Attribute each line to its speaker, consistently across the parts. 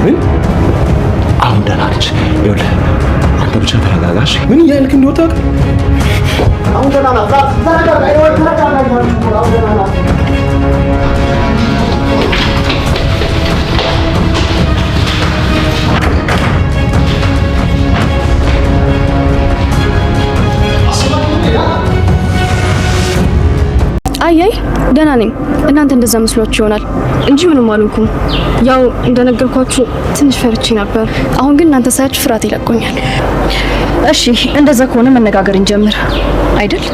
Speaker 1: ምን? አሁን ደህና ነች። ይኸውልህ አንተ ብቻ ተረጋጋሽ።
Speaker 2: ምን እያልክ እንደወጣ
Speaker 1: አሁን ደህና ናት። ተረጋጋ። ተረጋጋ። አሁን ደህና ናት።
Speaker 3: አይ አይ ደህና ነኝ። እናንተ እንደዛ መስሏችሁ ይሆናል እንጂ ምንም አልሆንኩም። ያው እንደነገርኳችሁ ትንሽ ፈርቼ ነበር። አሁን ግን እናንተ ሳያችሁ ፍርሃት ይለቆኛል።
Speaker 4: እሺ እንደዛ ከሆነ መነጋገር እንጀምር አይደል?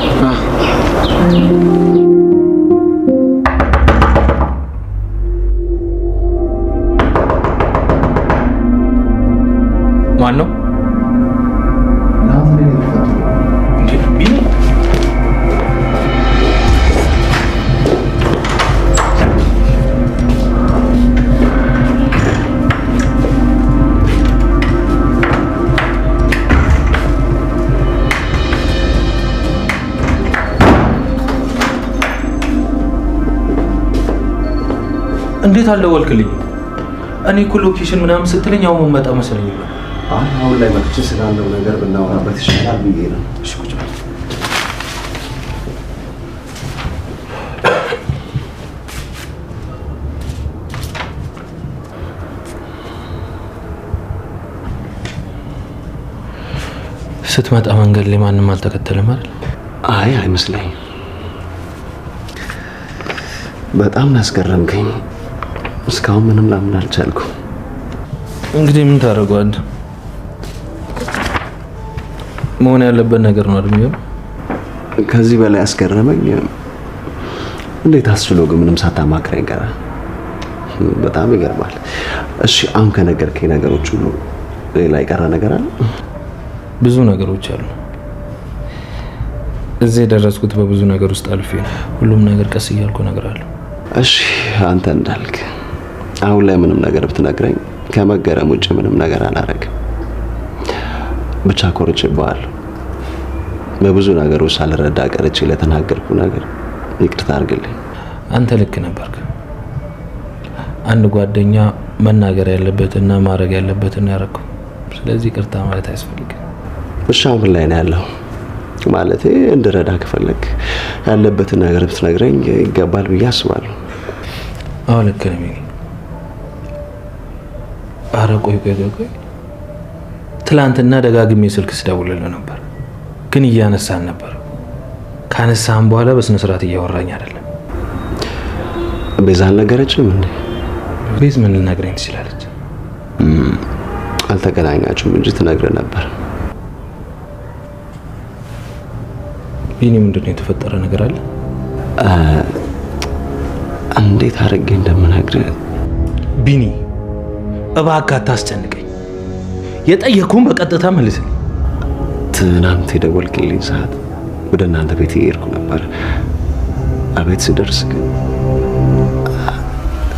Speaker 2: ማን ነው? እንዴት አልደወልክልኝ? እኔ እኮ location ምናምን ስትለኝ አሁን መጣ መሰለኝ።
Speaker 1: አይ አሁን ላይ መጥቼ ስላለው ነገር ብናወራበት ይሻላል ብዬ ነው።
Speaker 2: እሺ ቁጭ በል። ስትመጣ መንገድ ላይ ማንም አልተከተለም አይደል?
Speaker 1: አይ አይመስለኝም። በጣም ነው ያስገረምከኝ። እስካሁን ምንም ላምን አልቻልኩም።
Speaker 2: እንግዲህ ምን ታደርገዋለህ? መሆን ያለበት ነገር ነው አይደል?
Speaker 1: ከዚህ በላይ ያስገረመኝ እንዴት አስችሎ ግን ምንም ሳታማክረኝ ቀረ። በጣም ይገርማል። እሺ አሁን ከነገርከኝ ነገሮች ሁሉ ሌላ የቀረ ነገር አለ?
Speaker 2: ብዙ ነገሮች አሉ። እዚህ የደረስኩት በብዙ ነገር ውስጥ አልፌ ነው። ሁሉም ነገር ቀስ እያልኩ እነግርሃለሁ።
Speaker 1: እሺ አንተ እንዳልክ አሁን ላይ ምንም ነገር ብትነግረኝ ከመገረም ውጭ ምንም ነገር አላረግም። ብቻ ኮርቼብሃለሁ። በብዙ ነገሮች ሳልረዳ ቀርቼ ለተናገርኩ ነገር ይቅርታ አድርግልኝ።
Speaker 2: አንተ ልክ ነበርክ። አንድ ጓደኛ መናገር ያለበትና ማድረግ ያለበትን ያደረገው። ስለዚህ ይቅርታ ማለት አያስፈልግም።
Speaker 1: እሺ አሁን ላይ ነው ያለው? ማለቴ እንድረዳ ከፈለግ ያለበትን ነገር ብትነግረኝ ይገባል ብዬ አስባለሁ።
Speaker 2: አዎ ልክ ነህ ቢኒ። ኧረ ቆይ ቆይ ቆይ ቆይ፣ ትላንትና ደጋግሜ ስልክ ስደውልልህ ነበር፣ ግን እያነሳን ነበር። ካነሳህም በኋላ በስነ ስርዓት እያወራኝ አይደለም።
Speaker 1: ቤዛ አልነገረችም እንዴ?
Speaker 2: ቤዝ ምን ልነግረኝ ትችላለች?
Speaker 1: አልተገናኛችሁም እንጂ ትነግርህ ነበር።
Speaker 2: ቢኒ፣ ምንድን ነው የተፈጠረ ነገር አለ?
Speaker 1: እንዴት አድርጌ እንደምነግርህ
Speaker 2: ቢኒ፣ እባክህ አታስጨንቀኝ። የጠየኩህን በቀጥታ መልስልኝ።
Speaker 1: ትናንት የደወልክልኝ ሰዓት ወደ እናንተ ቤት እየሄድኩ ነበር። አቤት ስደርስ ግን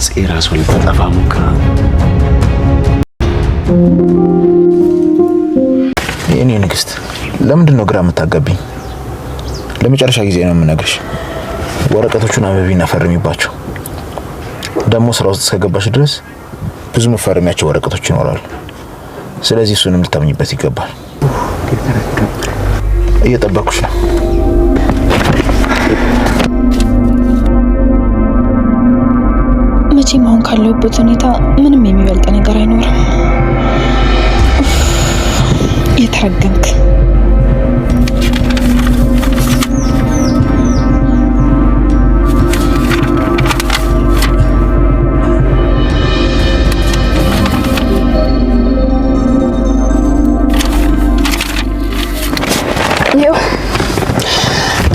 Speaker 1: ጽ ራሷን ልታጠፋ ሞክራ።
Speaker 5: የእኔ ንግስት፣ ለምንድን ነው ግራ የምታጋቢኝ? ለመጨረሻ ጊዜ ነው የምነግርሽ። ወረቀቶቹን አንብቢና ፈርሚባቸው። ደግሞ ስራ ውስጥ እስከገባሽ ድረስ ብዙ መፈረሚያቸው ወረቀቶች ይኖራሉ። ስለዚህ እሱንም ልታምኝበት ይገባል። እየጠበኩሽ ነው።
Speaker 6: መቼም አሁን ካለሁበት ሁኔታ ምንም የሚበልጥ ነገር አይኖርም። የተረገምክ።
Speaker 3: ይኸው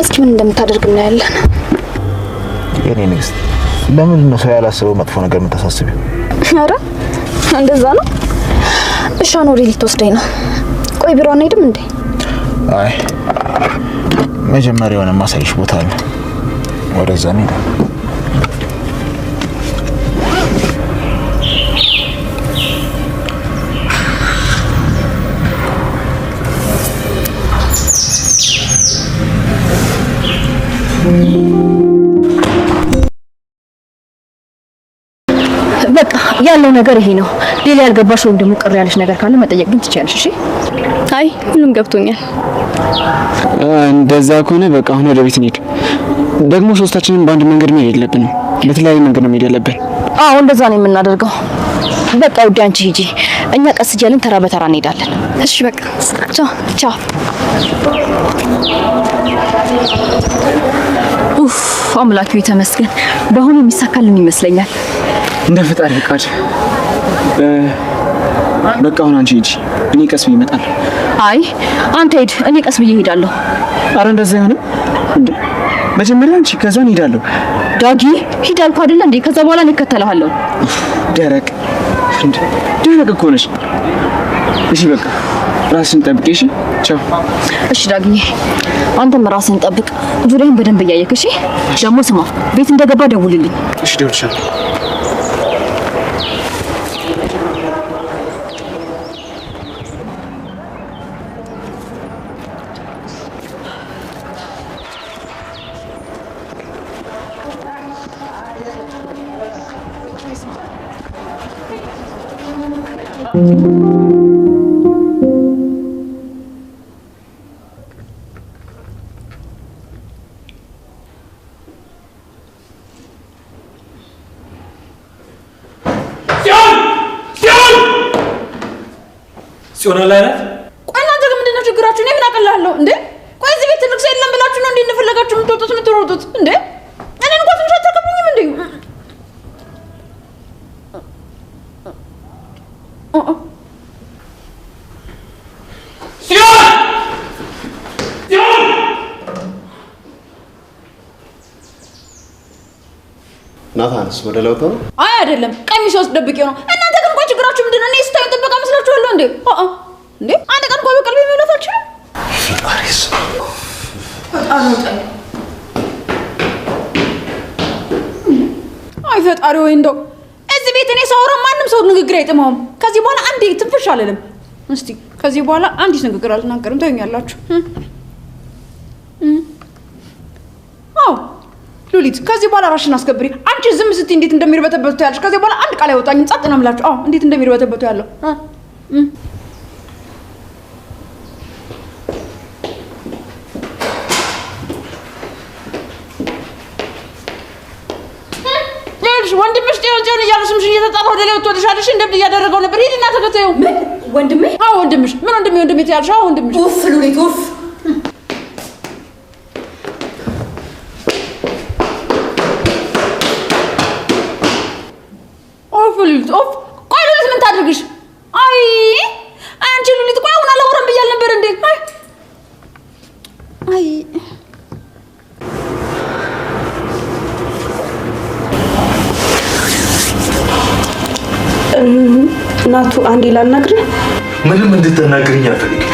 Speaker 3: እስኪ ምን እንደምታደርግ እናያለን።
Speaker 5: የእኔ ንግስት፣ ለምንድን ነው ሰው ያላሰበው መጥፎ ነገር የምታሳስቢው?
Speaker 3: ኧረ እንደዛ ነው። እሺ አኖሪ ልትወስደኝ ነው። ቆይ ቢሮ አንሄድም እንዴ?
Speaker 5: አይ መጀመሪያ የሆነ ማሳይሽ ቦታ አለ፣ ወደዛ እንሄዳለን።
Speaker 4: በቃ ያለው ነገር ይሄ ነው። ሌላ ያልገባሽ ወይም ደግሞ ቅር ያለሽ ነገር ካለ መጠየቅ ግን ትችያለሽ። እሺ?
Speaker 3: አይ ሁሉም ገብቶኛል።
Speaker 7: እንደዛ ከሆነ በቃ አሁን ወደ ቤት እንሂድ። ደግሞ ሶስታችንን በአንድ መንገድ መሄድ የለብንም፣ በተለያየ መንገድ ነው መሄድ ያለብን።
Speaker 4: አዎ እንደዛ ነው የምናደርገው። በቃ ውዴ አንቺ ሂጂ፣ እኛ ቀስ እያልን ተራ በተራ እንሄዳለን።
Speaker 3: እሺ በቃ ቻው
Speaker 4: ቻው። ኡፍ አምላኬ ተመስገን። በአሁኑ የሚሳካልን ይመስለኛል።
Speaker 7: እንደ ፈጣሪ ፈቃድ። በቃ አሁን አንቺ ሂጂ፣ እኔ ቀስ ብዬ እመጣለሁ።
Speaker 4: አይ አንተ ሂድ፣ እኔ ቀስ ብዬ እሄዳለሁ።
Speaker 7: አረ እንደዛ አይሆንም። እንዴ መጀመሪያ አንቺ፣ ከዛ እንሄዳለሁ።
Speaker 4: ዳጊ ሂድ አልኩህ አይደለ እንዴ? ከዛ በኋላ እኔ እከተልሃለሁ።
Speaker 7: ደረቅ እንዴ ደረቅ እኮ ነሽ። እሺ በቃ ራስሽን ጠብቂ። እሺ ቻው።
Speaker 4: እሺ ዳግዬ፣ አንተም ራስህን ጠብቅ፣ ዙሪያህን በደንብ እያየክ። እሺ ደግሞ ስማ፣ ቤት እንደገባ ደውልልኝ።
Speaker 7: እሺ ደውልልሻለሁ።
Speaker 2: ጽዮን ላይ ናት።
Speaker 6: ቆይ እናንተ ግን ምንድን ነው ችግራችሁ? እኔ ምን አቀላለሁ እንዴ? ቆይ እዚህ ቤት ትልቅ ሰው የለም ብላችሁ ነው እንዴ እንደፈለጋችሁ የምትወጡት የምትሮጡት እንዴ? እኔን እንኳን ትንሽ አታከብሩኝም እንዴ?
Speaker 1: ናታንስ ወደ ለውጥ ነው?
Speaker 6: አይ አይደለም፣ ቀሚስ ውስጥ ደብቄው ነው። እናንተ ግን ቆይ ችግራችሁ ምንድን ነው? እኔ ስታዩን ጥበቃ መስላችኋለሁ እንዴ? አአ እንዴ አንድ ቀን እንኳን በቀልቤ መብላት አልችልም።
Speaker 1: ፈጣሪስ
Speaker 6: አይ ፈጣሪ ወይ እንደው እዚህ ቤት እኔ ሳወራ ማንም ሰው ንግግር አይጥመውም። ከዚህ በኋላ አንዴ ትንፍሽ አልልም። እስቲ ከዚህ በኋላ አንዲት ንግግር አልናገርም። ታዩኛላችሁ። አዎ ሉሊት፣ ከዚህ በኋላ ራሽን አስከብሪ። አንቺ ዝም ስትይ እንዴት እንደሚርበተበቱ ያለሽ። ከዚህ በኋላ አንድ ቃል አይወጣኝም። ጸጥ ነው የምላችሁ። አዎ እንዴት እንደሚርበተበቱ ያለው። ይኸውልሽ ወንድምሽ ጽዮን ጽዮን እያለ ስምሽን እየተጣራ ወደ ላይ ወጥቶልሻል። እሺ እንደምን እያደረገው ነበር። ሂድና ተከታዩ።
Speaker 4: ምን ወንድሜ?
Speaker 6: አዎ ወንድምሽ። ምን ወንድሜ ወንድሜ ትያለሽ? አዎ ወንድምሽ።
Speaker 4: ኡፍ ሉሊት ኡፍ።
Speaker 6: ኦፍ ሉሊት ኦፍ። ቆይ ሉሊት ምን ታድርግሽ? አይ አንቺ ሉሊት ቆይ አሁን አላወራም ብያለሁ ነበር እንዴ? አይ አይ
Speaker 8: ናቱ አንዴ ላናግርህ።
Speaker 9: ምንም እንድትናገርኝ አልፈልግም።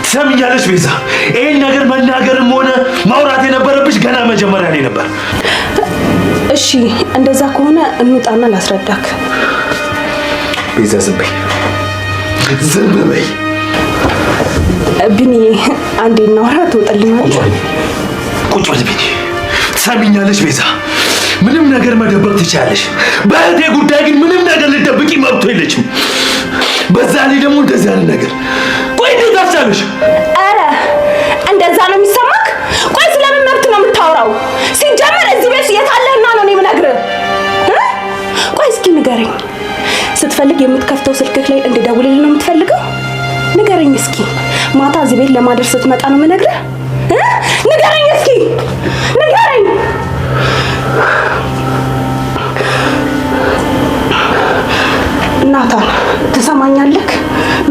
Speaker 9: ትሰሚኛለሽ ቤዛ? ይሄን ነገር መናገርም ሆነ ማውራት የነበረብሽ ገና መጀመሪያ ላይ ነበር።
Speaker 8: እሺ እንደዛ ከሆነ እንውጣና ላስረዳክ።
Speaker 9: ቤዛ ዝም በይ፣ ዝም በይ።
Speaker 8: ቢኒ አንዴ እናውራ፣ ትወጣልኛለህ?
Speaker 9: ቁጭ በል ቢኒ። ትሰሚኛለሽ ቤዛ? ምንም ነገር መደበቅ ትችያለሽ። በእህቴ ጉዳይ ግን ምንም ነገር ልትደብቂ መብቶ የለችም። በዛ ላይ ደግሞ እንደዚህ ያለ ነገር ቆይ እንዴት አስቻለሽ?
Speaker 8: ኧረ እንደዛ ነው የሚሰማክ? ቆይ ስለምን መብት ነው የምታወራው? ሲጀመር እዚህ ቤት የታለህና ነው እኔ የምነግርህ? ቆይ እስኪ ንገረኝ፣ ስትፈልግ የምትከፍተው ስልክህ ላይ እንድደውልልህ ነው የምትፈልገው? ንገረኝ እስኪ። ማታ እዚህ ቤት ለማደር ስትመጣ ነው የምነግርህ? ንገረኝ እስኪ ንገረኝ። ናታን ትሰማኛለህ?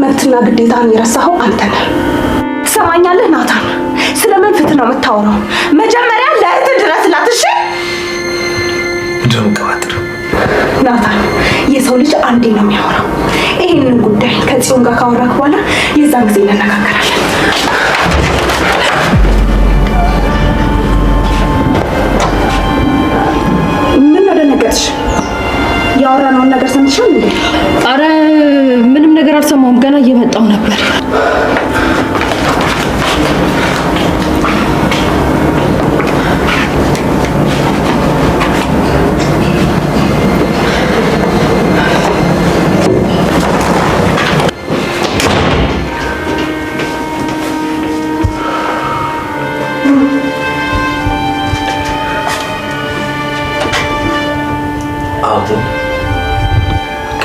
Speaker 8: መብትና ግዴታን የረሳኸው አንተ ነህ። ትሰማኛለህ ናታን? ስለምን ፍትህ ነው የምታወራው? መጀመሪያ ለእህትህ ድረስላት። እሺ?
Speaker 9: ምንድን ነው የምትቀባጥሪው?
Speaker 8: ናታን የሰው ልጅ አንዴ ነው የሚያወራው። ይህንን ጉዳይ ከጽዮን ጋር ካወራክ በኋላ የዛን ጊዜ እንነጋገራለን። ምን ነው ደነገጥሽ? ያወራነውን ነገር ሰምተሻል እንዴ?
Speaker 4: አረ ምንም ነገር አልሰማሁም። ገና እየመጣሁ ነበር።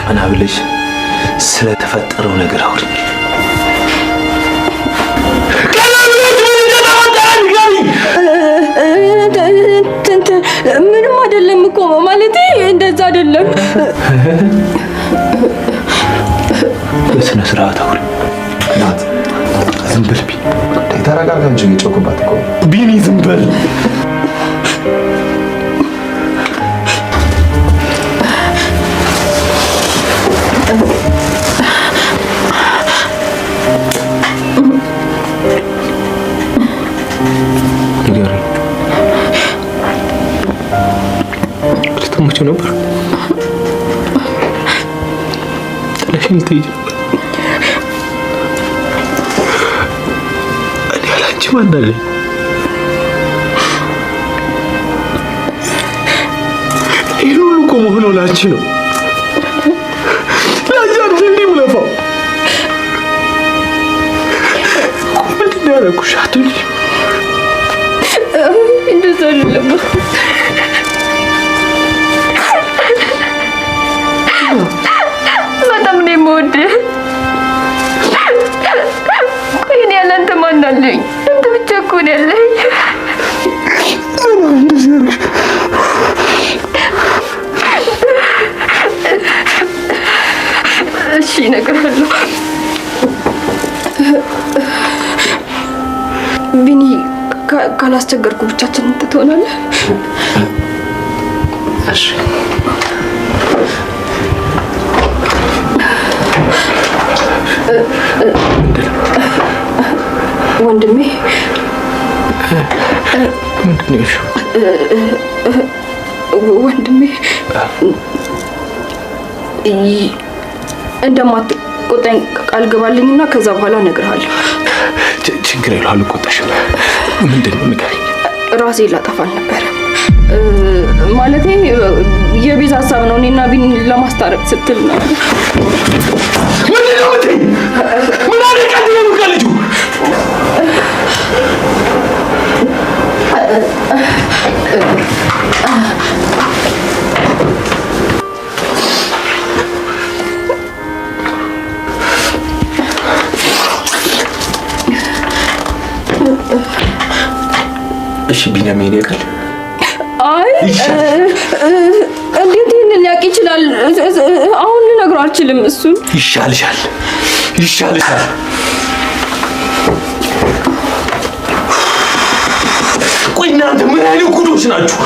Speaker 9: ቀና ብለሽ ስለተፈጠረው ነገር አውሪኝ። ቀና ብለሽ ምን እንደተፈጠረ ንገሪኝ።
Speaker 4: ምንም አይደለም እኮ፣ ማለቴ እንደዛ አይደለም።
Speaker 9: በስነ ስርዓት አውሪ።
Speaker 10: ናት፣ ዝም በል ቢኒ። ተረጋጋ እንጂ፣ እየጮህክባት እኮ።
Speaker 9: ቢኒ ዝም በል። ንገሪኝ። ልትሞቺ ነበር? ጥለሽኝ ልትሄጂ ነበር? እኔ ያለ አንቺ ማን አለኝ? ይህን ሁሉ እኮ መሆነው ለአንቺ ነው። ለአንቺ አይደል እንዲህ የምለፋው? ምንድን ነው ያደረኩሽ? አትወጂኝም?
Speaker 4: እንደዛ አይደለም። በጣም ነው የምወድህ። ቆይ እኔ ያለ አንተ ማን አለኝ? አንተ ብቻ እኮ ነው ያለኝ።
Speaker 9: እንደዚህ ያደረግሽ?
Speaker 4: እሺ እነግርሃለሁ። ቢኒ፣ ካላስቸገርኩ ብቻችንን ትሆናለህ?
Speaker 1: እሺ።
Speaker 4: ወንድሜ።
Speaker 9: ምንድን ነው የሆንሽው?
Speaker 4: ወንድሜ፣ እንደማትቆጣኝ ቃል ግባልኝና ከዛ በኋላ እነግርሃለሁ።
Speaker 9: ችግር የለውም፣ አልቆጣሽም። ምንድን ነው ንገሪኝ።
Speaker 4: ራሴን ላጠፋ አልነበረም። ማለቴ የቤዛ ሀሳብ ነው። እኔና ቢኒ ለማስታረቅ ስትል ነው።
Speaker 9: ምንድን ነው የምትይኝ? ምን አለ ቀልድ ነው የምትቀልጂው? እሺ ቢኒያም ይሄን ያውቃል?
Speaker 4: አይ፣ እንዴት ይህንን ሊያውቅ ይችላል? አሁን ልነግረው አልችልም እሱን።
Speaker 9: ይሻልሻል፣ ይሻልሻል። ቆይ እናንተ ምን አይነት ጉዶች ናችሁ?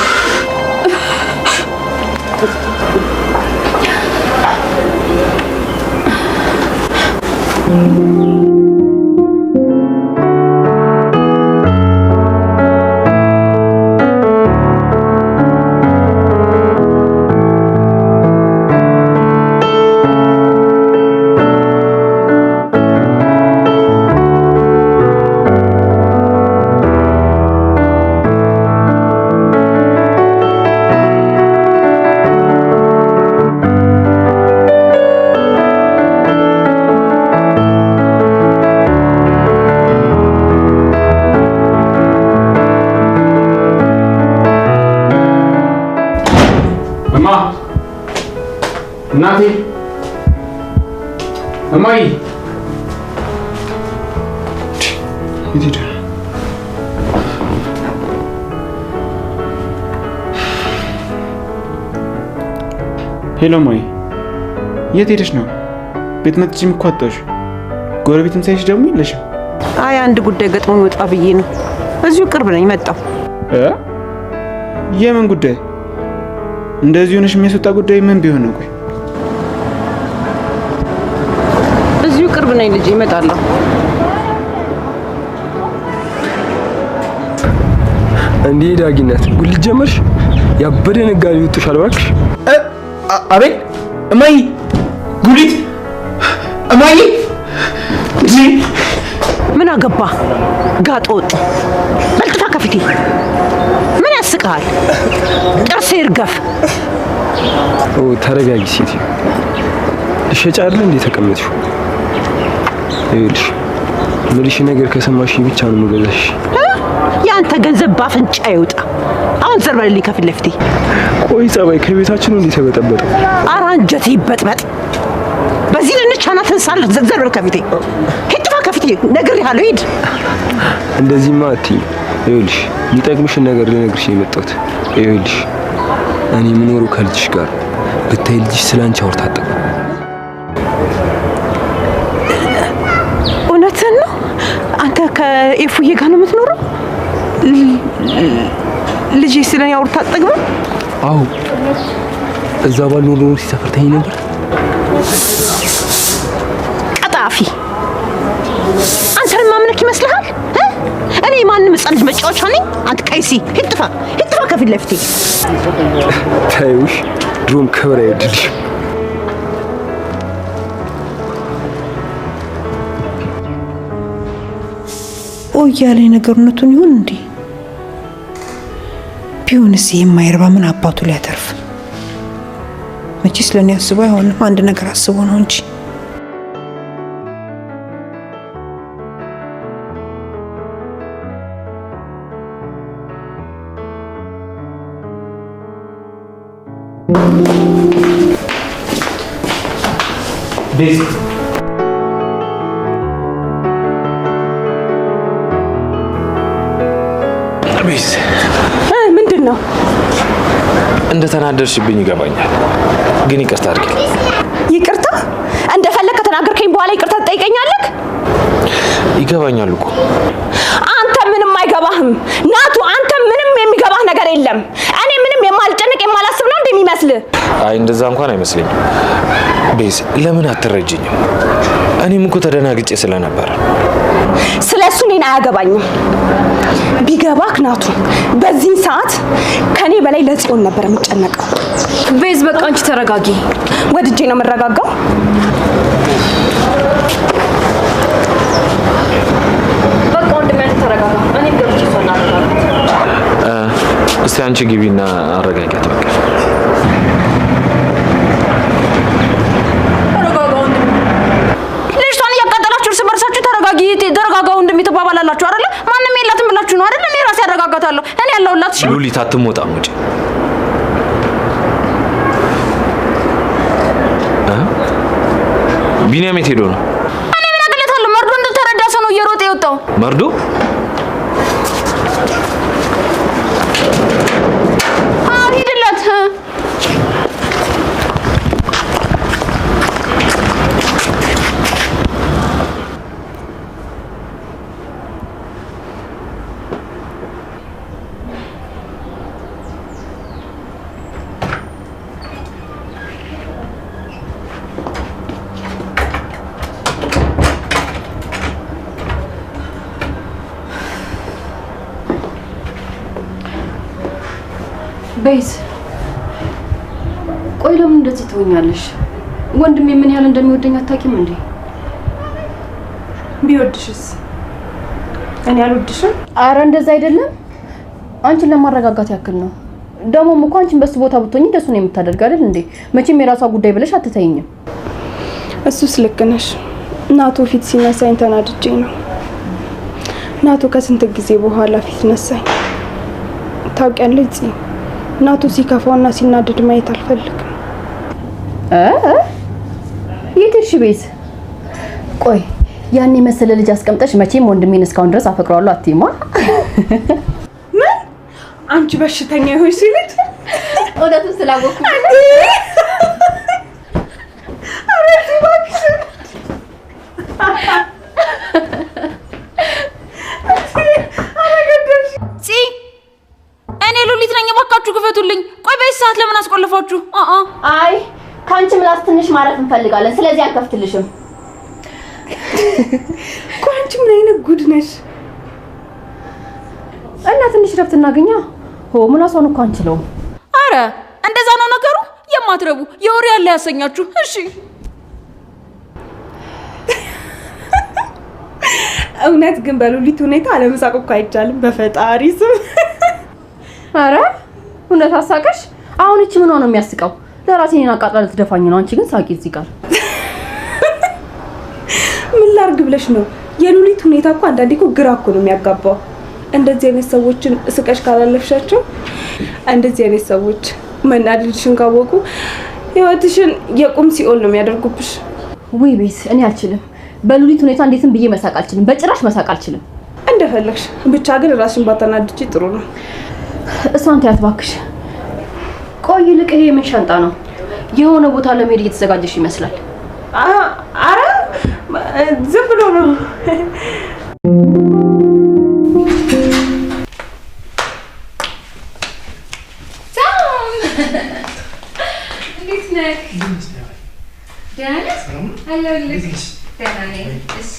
Speaker 7: እማ፣ እናቴ፣ እማዬ፣ የት ሄደ? Hello እማዬ፣ የት ሄደሽ ነው? ቤት መጥቼም እኮ አጣሁሽ። ጎረቤትም ሳይሽ ደግሞ የለሽም።
Speaker 8: አይ፣ አንድ ጉዳይ ገጥሞ ወጣ ብዬ ነው። እዚሁ ቅርብ ነኝ፣ መጣሁ።
Speaker 7: እ የምን ጉዳይ? እንደዚህ ሆነሽ የሚያስወጣ ጉዳይ ምን ቢሆን ነው? ቆይ።
Speaker 8: እዚሁ ቅርብ ነኝ ልጄ፣ እመጣለሁ።
Speaker 11: እንዴ ዳጊነት፣ ጉልት ጀመርሽ? ያበደ ነጋዴ ወጥቶሻል እባክሽ።
Speaker 7: አቤል፣ እማዬ፣ ጉሊት፣ እማዬ።
Speaker 8: ምን አገባ ጋጥ ወጥ፣ በልጥፋ ከፊቴ። ምን ያስቅሃል? ጥርሴ ይርገፍ።
Speaker 11: ኦ ተረጋጊ ሴትዮ። ልሸጫ አይደል እንዴ ተቀመጥሽው? ይኸውልሽ፣ ምልሽ ነገር ከሰማሽ ብቻ ነው የምገዛሽ።
Speaker 8: የአንተ ገንዘብ ባፍንጫ ይውጣ። አሁን ዘር በልልኝ ከፊት ለፊቴ።
Speaker 11: ቆይ ጸባይ ከቤታችን ነው እንዴ ተበጠበጠው?
Speaker 8: ኧረ አንጀቴ ይበጥበጥ።
Speaker 12: በዚህ ድንች አናትህን ሳልህ ዘር በል ከፊቴ። ሂድ፣ ጥፋ ከፊቴ፣ ነግሬሃለሁ። ሂድ።
Speaker 11: እንደዚህማ አትይኝ። ይኸውልሽ የሚጠቅምሽን ነገር ልነግርሽ ነው የመጣሁት። ይኸውልሽ እኔ የምኖረው ከልጅሽ ጋር ነው። ብታይ ልጅሽ ስለ አንቺ አውርታ አጠግብም።
Speaker 12: እውነትህን ነው? አንተ ከኤፉዬ ጋር ነው የምትኖረው? ልጄ ስለ እኔ አውርታ አጠግብም?
Speaker 11: አዎ፣ እዛ ባልኖር ኖሮ ሲሰፈር ተኝ ነበር።
Speaker 12: ቀጣፊ፣ አንተን ማምነክ ይመስልሃል? እ? እኔ ማንም ሕፃን ልጅ መጫወቻ ነኝ? አንተ ቀይሲ፣ ሂድ ጥፋ፣ ሂድ ጥፋ ከፊት ለፊቴ።
Speaker 11: ታዩሽ፣ ድሮም ክብር አይወድልሽም።
Speaker 12: ኦ እያለ ነገር እውነቱን ይሁን እንዴ? ቢሆንስ የማይረባ ምን አባቱ ሊያተርፍ? መቼስ ለእኔ አስቦ አይሆንም፣ አንድ ነገር አስቦ ነው እንጂ።
Speaker 2: ቤዝ፣ ቤዝ።
Speaker 8: ምንድን ነው?
Speaker 2: እንደተናደድሽብኝ ይገባኛል፣ ግን ይቅርታ አድርጊልኝ።
Speaker 8: ይቅርታ? እንደፈለግ ከተናገርከኝ በኋላ ይቅርታ ትጠይቀኛለህ?
Speaker 2: ይገባኛል እኮ።
Speaker 8: አንተ ምንም አይገባህም ናቱ። አንተ ምንም የሚገባህ ነገር የለም። እኔ ምንም የማልጨንቅ የማላስብ ነው እንደሚመስልህ?
Speaker 2: አይ፣ እንደዛ እንኳን አይመስለኝም። ቤዝ፣ ለምን አትረጅኝም? እኔም እኮ ተደናግጬ ስለነበረ።
Speaker 8: ስለ እሱ እኔን አያገባኝም። ቢገባክ ናቱ፣ በዚህን ሰዓት ከኔ በላይ ለጽዮን ነበር የምጨነቀው።
Speaker 3: ቤዝ፣ በቃ አንቺ ተረጋጊ።
Speaker 8: ወድጄ ነው የምረጋጋው።
Speaker 4: በቃ ወንድሜ አንተ ተረጋጋ። እኔም ገብቼ እሷን አረጋጋት።
Speaker 2: እስቲ አንቺ ግቢና አረጋጊያት በቃ።
Speaker 8: ተረጋጋ ወንድሜ። ልጅቷን እያቃጠላችሁ እርስ በርሳችሁ ተረጋጊ፣ ተረጋጋ ወንድሜ ትባባላላችሁ አይደለ? ማንም የላትም ብላችሁ ነው አይደለ? እኔ ራሴ አረጋጋታለሁ። እኔ ያለሁላት። እሺ።
Speaker 2: ሉሊት፣ አትሞጣም ውጪ። እ? ቢኒያም የት ሄዶ ነው?
Speaker 8: እኔ ምን አቅለታለሁ? መርዶ እንደተረዳ ሰው ነው እየሮጠ የወጣው።
Speaker 2: መርዶ?
Speaker 8: አዎ፣ ሂድለት።
Speaker 3: ቤዝ፣ ቆይ ለምን እንደዚህ ትሆኛለሽ? ወንድሜ ምን ያህል እንደሚወደኝ አታውቂም እንዴ?
Speaker 8: ቢወድሽስ? እኔ አልወድሽም?
Speaker 4: አረ እንደዛ አይደለም። አንቺን ለማረጋጋት ያክል ነው። ደግሞም እኮ አንቺን በሱ ቦታ ብትሆኚ እንደሱ ነው የምታደርግ አይደል እንዴ? መቼም የራሷ ጉዳይ ብለሽ አትተይኝም።
Speaker 8: እሱስ ልክ ነሽ። ናቱ ፊት ሲነሳኝ ተናድጄ ነው። ናቱ ከስንት ጊዜ በኋላ ፊት ነሳኝ። ታውቂያለሽ ጽ፣ ናቱ ሲከፋውና ሲናደድ ማየት አልፈልግም።
Speaker 4: እ የት ሄድሽ ቤዝ? ቆይ ያን የመሰለ ልጅ አስቀምጠሽ መቼም ወንድሜን እስካሁን ድረስ አፈቅረዋለሁ አትይማ?
Speaker 8: ምን አንቺ በሽተኛ ይሆንሽ ሲልት
Speaker 4: እውነቱን ስላወቅኩ።
Speaker 6: ፂ፣ እኔ ሉሊት ነኝ። እባካችሁ ክፈቱልኝ። ቆይ በዚህ ሰዓት ለምን አስቆልፋችሁ? አ
Speaker 4: አይ፣ ከአንቺ ምላስ ትንሽ ማረፍ እንፈልጋለን። ስለዚህ አንከፍትልሽም።
Speaker 8: ቆይ አንቺ ምን አይነት ጉድ ነሽ?
Speaker 4: እና ትንሽ ረፍት እናገኛ። ሆ፣ ምላሷን እኮ አንችለውም።
Speaker 6: አረ እንደዛ ነው ነገሩ። የማትረቡ የወሬ ያለ ያሰኛችሁ። እሺ።
Speaker 8: እውነት ግን በሉሊት ሁኔታ አለመሳቅ እኮ አይቻልም። በፈጣሪ ስም።
Speaker 4: አረ እውነት አሳቀሽ? አሁን እቺ ምን ነው የሚያስቀው? ለራሴ እኔን አቃጥላ ልትደፋኝ ነው። አንቺ ግን ሳቂ እዚህ ጋር።
Speaker 8: ምን ላርግ ብለሽ ነው? የሉሊት ሁኔታ እኮ አንዳንዴ እኮ ግራ እኮ ነው የሚያጋባው። እንደዚህ አይነት ሰዎችን ስቀሽ ካላለፍሻቸው፣ እንደዚህ አይነት ሰዎች መናደድሽን ካወቁ ህይወትሽን የቁም ሲኦል ነው የሚያደርጉብሽ።
Speaker 4: ውይ ቤት፣ እኔ አልችልም። በሉሊት ሁኔታ እንዴትም ብዬ መሳቅ አልችልም። በጭራሽ መሳቅ አልችልም።
Speaker 8: እንደፈለግሽ ብቻ ግን ራስሽን ባታናድጂ ጥሩ ነው።
Speaker 4: እሷን ተያት እባክሽ። ቆይ ይልቅ ይሄ የምን ሻንጣ ነው? የሆነ ቦታ ለመሄድ እየተዘጋጀሽ ይመስላል።
Speaker 8: አረ ዝም ብሎ ነው።
Speaker 13: እንዴት ነህ? ደህና ነህ? አለሁልህ። ደህና ነኝ። እሺ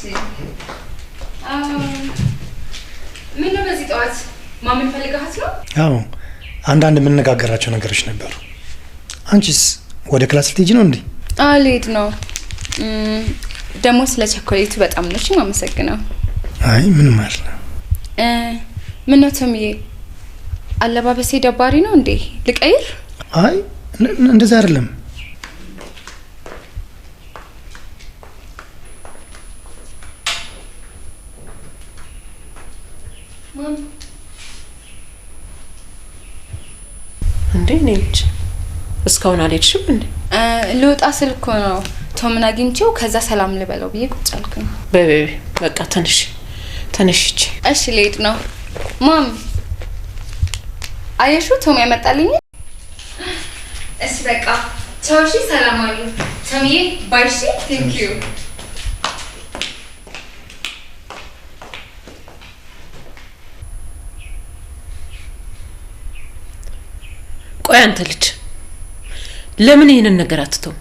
Speaker 13: ምነው በዚህ ጠዋት ማመን ፈልገሃት ነው?
Speaker 14: አዎ፣ አንዳንድ የምንነጋገራቸው ነገሮች ነበሩ። አንቺስ ወደ class ልትሄጂ ነው እንዴ?
Speaker 13: አዎ ልሄድ ነው። ደግሞ ስለ ቸኮሌቱ በጣም ነው የማመሰግነው።
Speaker 14: አይ ምንም አይደለም።
Speaker 13: ምነው ቶምዬ አለባበሴ ደባሪ ነው እንዴ? ልቀይር?
Speaker 14: አይ እንደዛ አይደለም።
Speaker 15: እንዴ እኔ ልጅ እስካሁን አልሄድሽም እንዴ?
Speaker 13: ልወጣ ስል እኮ ነው ቶምን አግኝቼው ከዛ ሰላም ልበለው ብዬ ቁጭ አልኩኝ።
Speaker 15: በይ በቃ ተነሽ ተነሽ።
Speaker 13: እሺ ልሄድ ነው። ማም አየሽው ቶም ያመጣልኝ። እሺ በቃ ቻው። እሺ ሰላም አሉ ቶምዬ። Bye። እሺ thank you።
Speaker 15: ቆይ አንተ ልጅ ለምን ይሄንን ነገር አትተውም?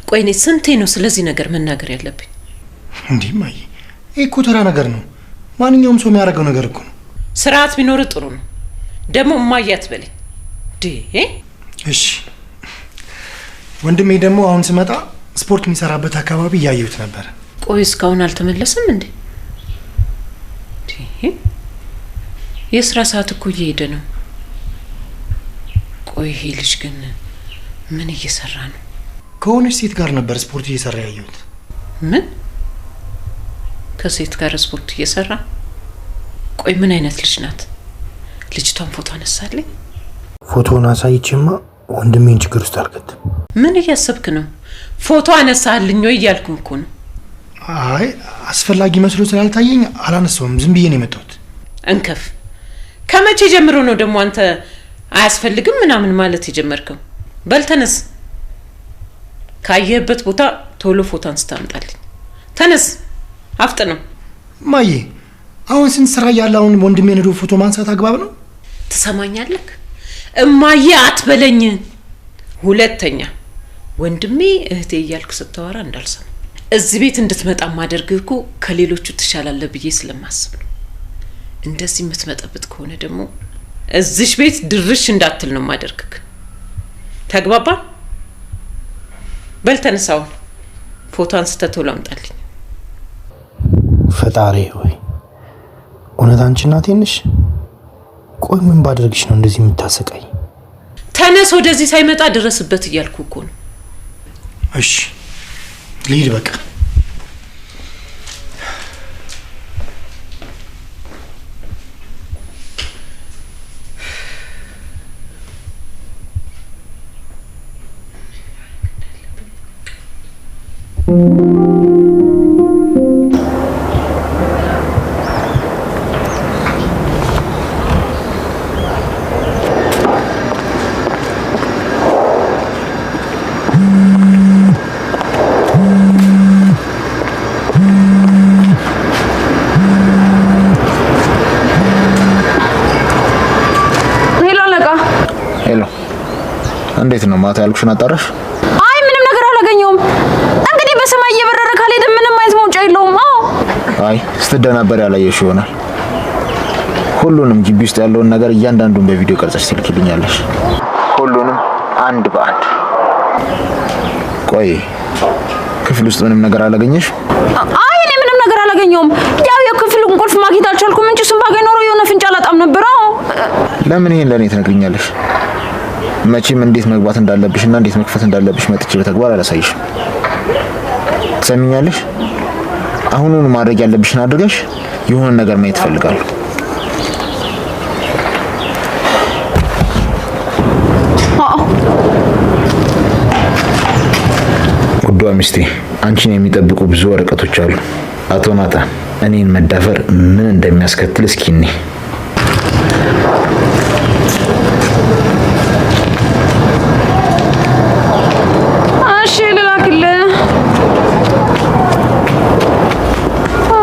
Speaker 15: ቆይ እኔ ስንቴ ነው ስለዚህ ነገር መናገር ያለብኝ?
Speaker 14: እንዴ ማይ ይሄ እኮ ተራ ነገር ነው። ማንኛውም ሰው የሚያደርገው ነገር እኮ ነው።
Speaker 15: ስርዓት ቢኖር ጥሩ ነው። ደግሞ እማዬ አትበለኝ።
Speaker 14: እሺ ወንድሜ ደግሞ አሁን ስመጣ ስፖርት የሚሰራበት አካባቢ እያየሁት ነበር።
Speaker 15: ቆይ እስካሁን አልተመለሰም እንዴ? የስራ ሰዓት እኮ እየሄደ ነው። ቆይ ይሄ ልጅ ግን ምን እየሰራ ነው?
Speaker 14: ከሆነች ሴት ጋር ነበር ስፖርት እየሰራ ያየሁት።
Speaker 15: ምን? ከሴት ጋር ስፖርት እየሰራ? ቆይ ምን አይነት ልጅ ናት? ልጅቷን ፎቶ አነሳልኝ።
Speaker 14: ፎቶውን አሳይቼማ ወንድሜን ችግር ውስጥ አልከትም።
Speaker 15: ምን እያሰብክ ነው? ፎቶ አነሳልኝ ወይ እያልኩ እኮ ነው።
Speaker 14: አይ አስፈላጊ መስሎ ስላልታየኝ አላነሳውም። ዝም ብዬ ነው የመጣሁት።
Speaker 15: እንከፍ። ከመቼ ጀምሮ ነው ደግሞ አንተ አያስፈልግም ምናምን ማለት የጀመርከው? በል ተነስ፣ ካየህበት ቦታ ቶሎ ፎቶ አንስታ አምጣልኝ። ተነስ፣ አፍጥነው።
Speaker 14: ማዬ አሁን ስንት ስራ እያለ አሁን ወንድሜን ሄዶ ፎቶ ማንሳት አግባብ ነው?
Speaker 15: ትሰማኛለህ? እማዬ አትበለኝ። ሁለተኛ ወንድሜ እህቴ እያልክ ስታወራ እንዳልሰማ። እዚህ ቤት እንድትመጣ ማደርግህ እኮ ከሌሎቹ ትሻላለህ ብዬ ስለማስብ ነው። እንደዚህ የምትመጠብጥ ከሆነ ደግሞ እዚሽ ቤት ድርሽ እንዳትል ነው ማደርግክ። ተግባባ? በል ተነሳው፣ ፎቶ አንስተህ ቶሎ አምጣልኝ።
Speaker 14: ፈጣሪ ሆይ እውነት አንቺ እናቴ ነሽ? ቆይ ምን ባደርግሽ ነው እንደዚህ የምታሰቃይ?
Speaker 15: ተነስ፣ ወደዚህ ሳይመጣ ድረስበት እያልኩ እኮ ነው።
Speaker 14: እሺ ልሂድ በቃ።
Speaker 8: Hello አለቃ።
Speaker 5: Hello፣ እንዴት ነው ማታ ያልኩሽን አጣራሽ?
Speaker 8: አይ ምንም ነገር አላገኘውም። እንግዲህ በሰማይ እየበረረ ካልሄደ ምንም አይነት መውጫ የለውም። አዎ።
Speaker 5: አይ ስትደናበር ያላየሽ ይሆናል። ሁሉንም ግቢ ውስጥ ያለውን ነገር እያንዳንዱን በቪዲዮ ቀርጸሽ ትልኪልኛለሽ። ሁሉንም አንድ በአንድ። ቆይ ክፍል ውስጥ ምንም ነገር አላገኘሽ?
Speaker 8: አይ እኔ ምንም ነገር አላገኘውም። ያው የክፍሉን ቁልፍ ማግኘት አልቻልኩም እንጂ እሱን ባገኝ ኖሮ የሆነ ፍንጭ አላጣም ነበር። አዎ።
Speaker 5: ለምን ይሄን ለእኔ ትነግሪኛለሽ? መቼም እንዴት መግባት እንዳለብሽ እና እንዴት መክፈት እንዳለብሽ መጥቼ በተግባር አላሳይሽም። ትሰሚኛለሽ? አሁኑኑ ማድረግ ያለብሽን አድርገሽ የሆነ ነገር ማየት እፈልጋለሁ። ውዷ ውዷ ሚስቴ፣ አንቺን የሚጠብቁ ብዙ ወረቀቶች አሉ። አቶ ናታን፣ እኔን መዳፈር ምን እንደሚያስከትል እስኪ እኔ
Speaker 8: እሺ ልላክልህ።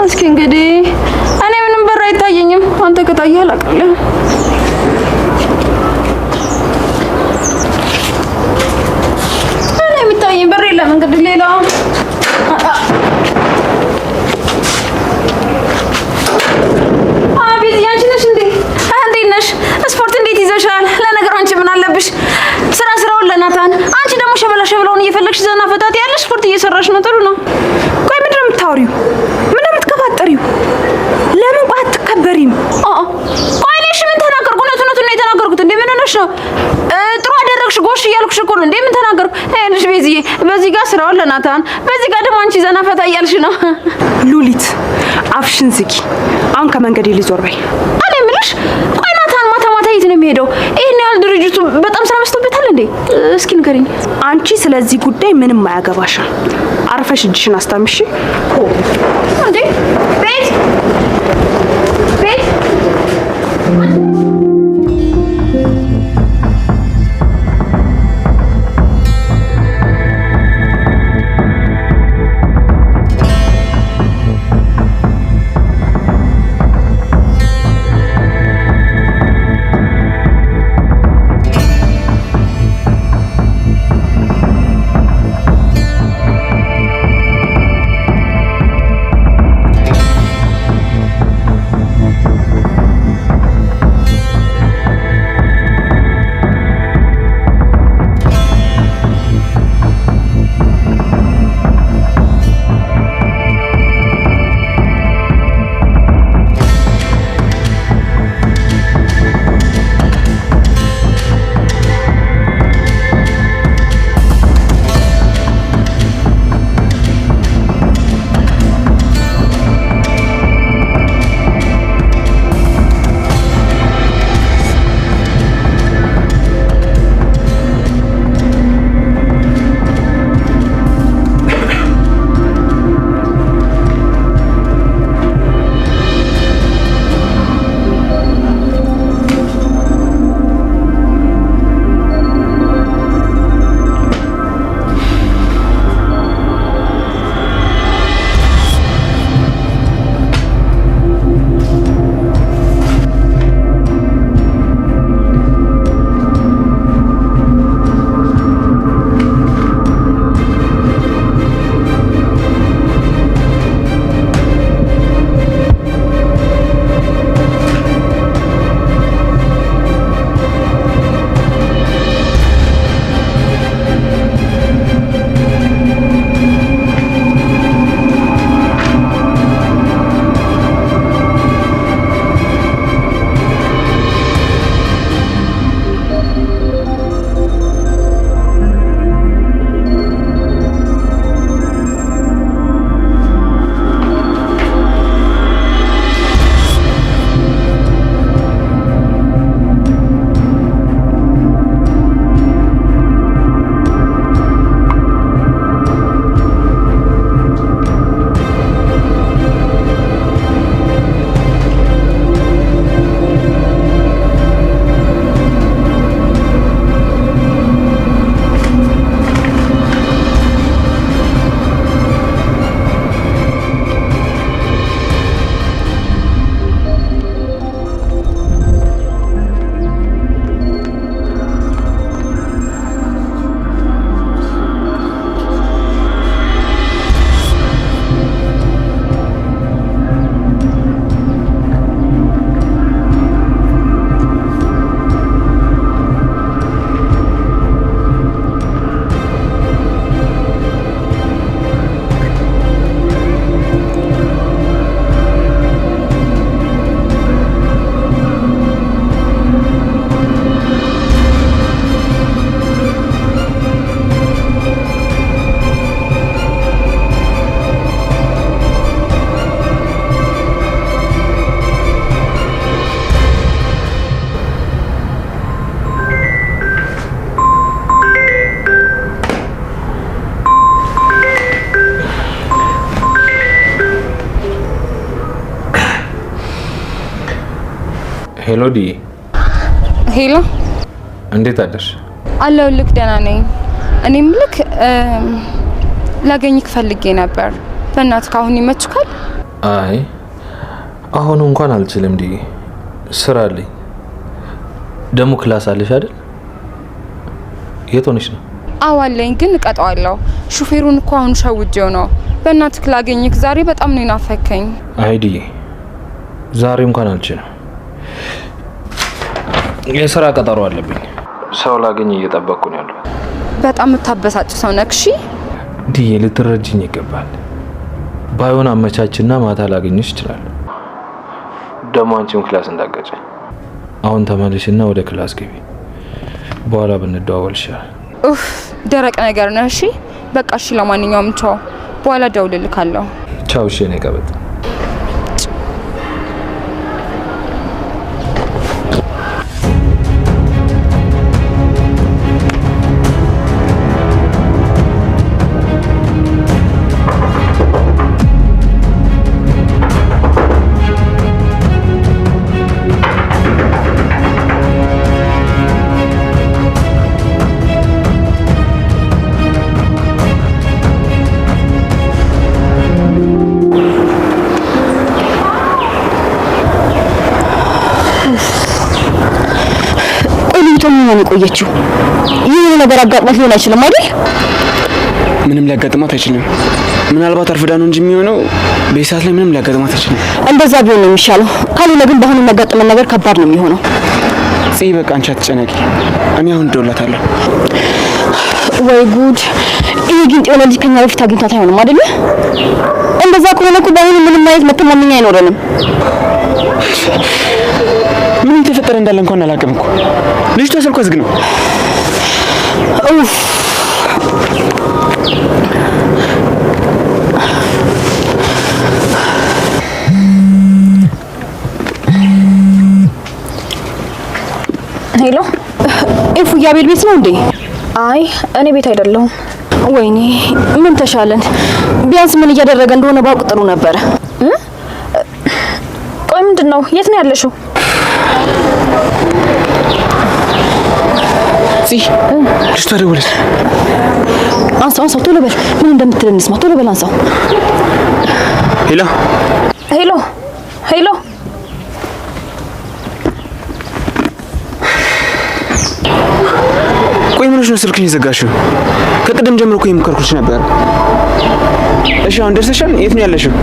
Speaker 8: እስኪ እንግዲህ እኔ ምንም በር አይታየኝም። አንተ ከታየህ ላክልህ። እኔ የሚታየኝ በር የለም። እንግዲህ ሌላ አቤት፣ ያንቺ ነሽ እንዴ? እንዴት ነሽ? ስፖርት እንዴት ይዘሻል? ለነገሩ አንቺ ምን አለብሽ? ስራ ስራውን ለናታን፣ አንቺ ደግሞ ሸበላ ሸበላውን እየፈለግሽ ዘና ፈታት ያለሽ ስፖርት እየሰራሽ ነው። ጥሩ ነው።
Speaker 6: ቆይ ምንድን ነው የምታወሪው? ምንድን ነው የምትቀባጠሪው? ለምን ቆይ አትከበሪም?
Speaker 8: ቆይ እኔ እሺ ምን ተናገርኩ? እውነት እውነቱን ነው የተናገርኩት። እንዴ ምን ሆነሽ ነው? ጥሩ አደረግሽ ጎሽ እያልኩሽ እኮ ነው። እንዴ ምን ተናገርኩ? ይኸውልሽ ቤዝዬ፣ በዚህ ጋር ስራውን ለናታን፣ በዚህ ጋር ደግሞ አንቺ ዘና ፈታ እያልሽ ነው።
Speaker 6: ሉሊት አፍሽን ዝጊ። አሁን ከመንገዴ ልዞር በይ።
Speaker 8: እኔ የምልሽ ቆይ ናታን ማታ ማታ የት ነው የሚሄደው? ይሄን ያህል ድርጅቱ በጣም ስራ በዝቶበታል እንዴ? እስኪ ንገሪኝ።
Speaker 6: አንቺ ስለዚህ ጉዳይ ምንም አያገባሽም። አርፈሽ እጅሽን አስታምሺ።
Speaker 8: እንዴ ቤት ቤት
Speaker 2: Hello ዲ።
Speaker 13: Hello፣
Speaker 2: እንዴት አደርሽ?
Speaker 13: አለሁልህ። ደህና ነኝ። እኔ ምልክ ላገኝክ ፈልጌ ነበር። በእናትህ አሁን ይመችካል?
Speaker 2: አይ አሁን እንኳን አልችልም ዲ፣ ስራ አለኝ። ደግሞ class አለሽ አይደል? የት ሆነሽ ነው?
Speaker 13: አዎ አለኝ፣ ግን እቀጣዋለሁ። ሹፌሩን እኮ አሁን ሸውጄው ነው። በእናትህ ላገኝክ ዛሬ በጣም ነው የናፈከኝ።
Speaker 2: አይ ዲ፣ ዛሬ እንኳን አልችልም። የስራ ቀጠሮ አለብኝ። ሰው ላገኝ እየጠበቅኩ ነው ያለሁት።
Speaker 13: በጣም የምታበሳጭ ሰው ነህ። እሺ
Speaker 2: ዲዬ፣ ልትረጅኝ ይገባል። ባይሆን አመቻችና ማታ ላገኝሽ እችላለሁ። ደግሞ አንቺም class እንዳትገጪ። አሁን ተመልሽና ወደ class ግቢ። በኋላ ብንደዋወል ይሻላል።
Speaker 13: ኡፍ፣ ደረቅ ነገር ነህ። እሺ በቃ እሺ። ለማንኛውም ቻው፣ በኋላ እደውልልካለሁ።
Speaker 2: ቻው። እሺ የኔ ቀበጥ።
Speaker 4: ቆይ ልጅቷ ምን ሆነ የቆየችው? ይህ ነገር አጋጥሟት ሊሆን አይችልም አይደል?
Speaker 7: ምንም ሊያጋጥማት አይችልም። ምናልባት አርፍዳ ነው እንጂ የሚሆነው በዚህ ሰዓት ላይ ምንም ሊያጋጥማት አይችልም።
Speaker 4: እንደዛ ቢሆን ነው የሚሻለው። ካልሆነ ግን በአሁኑ የሚያጋጥመን ነገር ከባድ ነው የሚሆነው።
Speaker 7: ጽ በቃ አንቺ አትጨነቂ። እኔ አሁን እደውልላታለሁ።
Speaker 4: ወይ ጉድ! ይሄ ጊንጥ የሆነ ልጅ ከኛ በፊት አግኝቷት አይሆንም አይደለ? እንደዛ ከሆነ እኮ በአሁኑ ምንም አይነት መተማመኛ አይኖረንም።
Speaker 7: ምን እየተፈጠረ እንዳለ እንኳን አላውቅም እኮ። ልጅቷ ስልኳ ዝግ ነው።
Speaker 4: ኡፍ! Hello፣ ኤፉ የአቤል ቤት ነው እንዴ? አይ እኔ ቤት አይደለሁም። ወይኔ ምን ተሻለን? ቢያንስ ምን እያደረገ እንደሆነ ባውቅ ጥሩ ነበረ።
Speaker 8: ቆይ ምንድን ነው? የት ነው ያለሽው?
Speaker 7: ጽ ልጅቷ ደወለች።
Speaker 4: አንሳው፣ አንሳው፣ ቶሎ በል። ምን እንደምትል እንስማ። ቶሎ በል አንሳው።
Speaker 7: Hello
Speaker 8: Hello hello፣
Speaker 7: ቆይ ምን ሆነሽ ነው ስልክሽን የዘጋሽው? ከቅድም ጀምሮ እኮ የሞከርኩልሽ ነበር። እሺ አሁን ደርሰሻል? የት ነው ያለሽው?